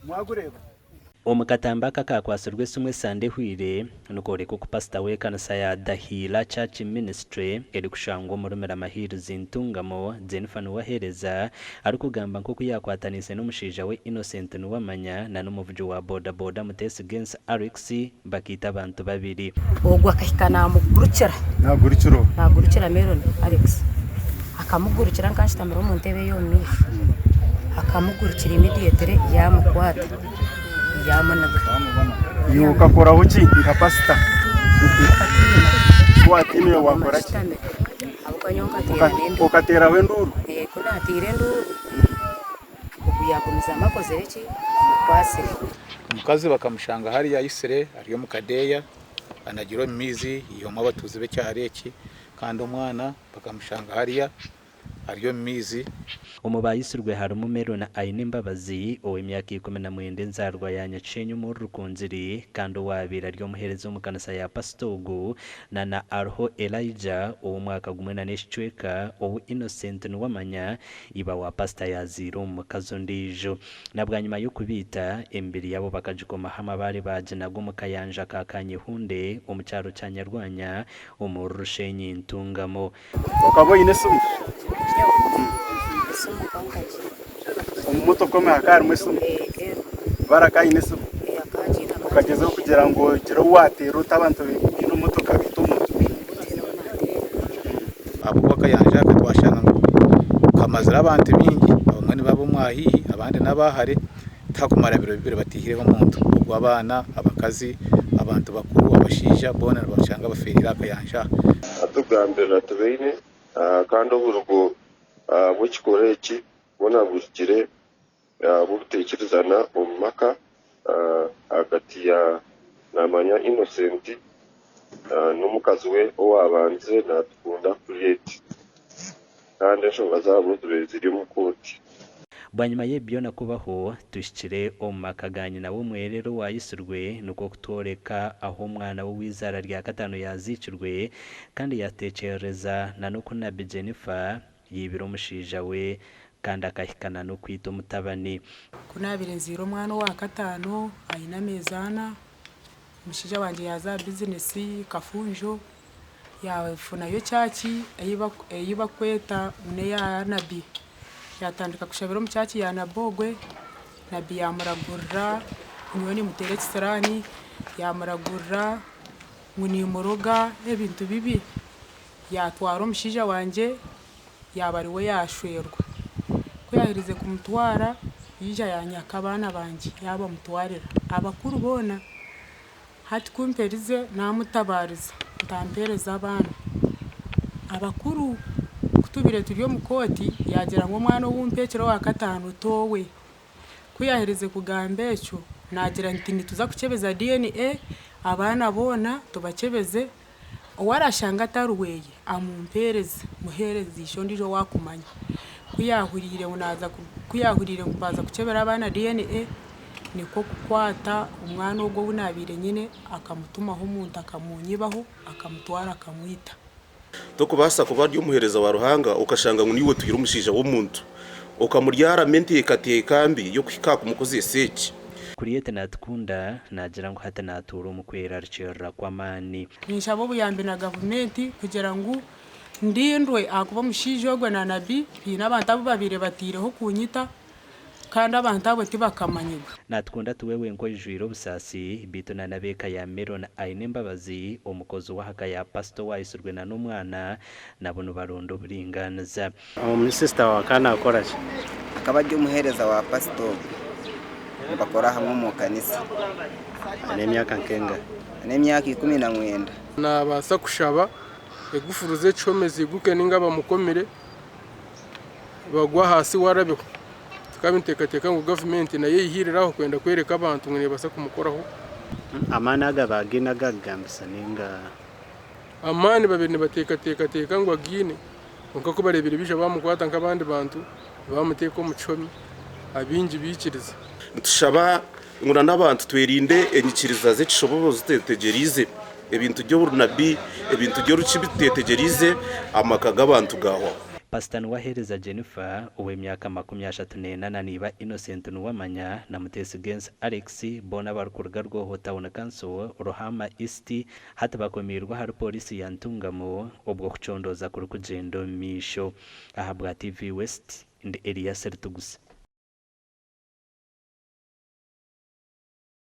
Mwagureeba? Omu katambi aka akakwatsirwe esimu esande ehweire, nikooreka oku pasita w'ekanisa ya The Healer Church Ministry erikushangwa omuri Mirama Hills Ntungamo, Jennifer Nuwahereza arikugamba nk'oku yaakwataniise n'omushaija we Innocent Nuwamanya na n'omuvugi wa boda boda Mutesigensi Alex bakaita abantu babiri. Ogwo akahika naamugurukira. Naagurukira oha? Naagurukira Melon Alex. Akamugurukira nka nshutamire omu ntebe ey'omu maisho. Akamugurukira immediately yaamukwata yaamuniga. Iwe okakoraho ki nka pasita? Nkatiina. Ku waatiinire waakora ki? Nshutamire ahabw'okuba nyowe nkateera n'enduuru. Okateeraho enduuru? Ku naateire enduuru, Ogu yaagumizamu akozire ki? Amukwatsire. Omukazi bakamushanga hariya aitsire ari omu kadeeya anagire omu maizi yaihamu abatuuzi b'ekyaro eki kandi omwana bakamushanga hariya ari omu maizi. Omu baayitsirwe harimu Melon Ainembabazi ow'emyaka 19 enzaarwa ya Nyakishenyi omuri Rukungiri kandi owaabaire ari omuheereza omu kanisa ya pasita ogu na na Ariho Elijah ow'omwaka gumwe na n'ekicweka ou Innocent Nuwamanya Iba wa pasita yaazaire omu mukazi ondiijo. Na bwanyima y'okubaita, emibiri yaabo bakagikomaho amabaare baaginaga omu kayanja ka Kanyehunde omu kyaro kya Nyarwanya omuri Rushenyi Ntungamo. Okaba oine esimu? Nyowe esimu nkaba ntagiine. Omu motoka omwe hakaba harimu esimu? Ekaba erimu. Baraka aine esimu? Akaba agiine. Okagyezaho kugira ngu ogire ou waateera ota abantu baine emotoka baite omuntu? Tihaine ou naateera. Ahabw'okuba akayanja aka twashanga ngu kamazire abantu baingi, abamwe nibaba omu haihi abandi n'aba hare, tihakumara biro bibiri bataihireho omuntu. Obwo abaana, abakazi, abantu bakuru, abashaija boona nibashanga bafeereire aha kayanja aka. Atugambirira Tubaine kandi oburugo bw'ekikorwa eki bwona buhikire ahabw'obutaikirizana omu maka ahagati ya Namanya Innocent n'omukazi we owaabandize Natukunda Juliet kandi enshonga zaabo zibaire ziri omu kooti. Bwanyima y'ebi byona kubaho, tuhikire omu maka ga nyina w'omwerere owaayitsirwe, nikwo kutworeka ahu omwana we ow'eizaara rya kataano yaaziikirwe, kandi yaateekyerereza na n'oku Nabbi Jennifer Yaibire omushaija we kandi akahika na n'okwita omutabani. Ku naabaire nzaire omwana owa kataano aine ameezi ana, omushaija wangye yaaza aha bizinesi Kafunjo yaafunayo church ei barikweta ngu n'eya Nabi. Yaatandika kushabira omu church ya Nabi ogwe, Nabi yaamuragurira ngu nyowe nimuteera ekisiraani, yaamuragurira ngu nimuroga ebintu bibi. Yaatwara omushaija wangye yaaba ariwe yaashwerwa. Ku yaaherize kumutwara, yaija yaanyaka abaana bangye yaabamutwarira abakuru boona. Hati ku mperize naamutabaariza ntampeereza abaana. Abakuru ku tubaire turi omu kooti yaagira ngu omwana ou mpeekire owa kataano t'owe. Ku yaaherize kugamba ekyo, naagira nti nituza kukyebeza DNA abaana boona tubakyebeze. Ou arashanga atari weye amumpeereze, muheereze ishe ondiijo ou akumanya. Ku yaahuriire ngu naaza ku yaahuriire ngu baaza kukyebera abaana DNA, nikwo kukwata omwana ogwo ou naabaire nyine akamutumaho omuntu akamunyibaho akamutwara akamwita. Tokubaasa kuba ori omuheereza wa Ruhanga okashanga ngu niiwe otwire omushaija w'omuntu okamuryaramu enteekateeka mbi y'okuhika aha kumukozesa eki. Kuriete Natukunda naagira ngu hati naatuura omu kwerarikirira kw'amaani. Ninshaba obuyambi na gavumenti kugira ngu ndindwe ahakuba omushaija ogwe na Nabi baine abantu abu babaire bataireho kunyita kandi abantu abo tibakamanyirwe. Natukunda tiwe wenka oijwire obusaasi, beitu na n'ab'eka ya Meron Ainembabazi, omukozi w'ahaka ya pasita owaayitsirwe na n'omwana, nabo nibaronda oburingaaniza. Omusisita waawe akaba naakora ki? Akaba ari omuheereza wa pasita ogwo. Nibakora hamwe omu kanisa. Aine emyaka nk'engahi? Aine emyaka 19. Naabaasa kushaba egufuru z'ekihome ziiguke nainga bamukomire bagwe ahaasi we arabeho. Tukaba nituteekateeka ngu gavumenti nayo eyihirire aho kwenda kworeka abantu ngu neebaasa kumukoraho. Amaani aga baagaine agakugambisa nainga? Amaani babaire nibateekateekateeka ngu againe. Kwonka ku bareebire baija baamukwata nk'abandi bantu, baamuteeka omu kihome, abaingi baikiriza. Nitushaba ngu na n'abantu twerinde enyikiriza z'ekishobobo zi tutetegyereize, ebintu by'obunabi, ebintu by'orukibi tutetegyereize, amaka g'abantu gaahwaho. Pasita Nuwaheereza Jennifer ow'emyaka 38 na iba Innocent Nuwamanya na Mutesigensi Alex boona abarikuruga Rwoho Town Council, Ruhaama East hati bakomiirwe ahari Pooriisi ya Ntungamo obwo okucondooza kurikugyenda omu maisho. Ahabwa TV West, ndi Elias Rutuguse.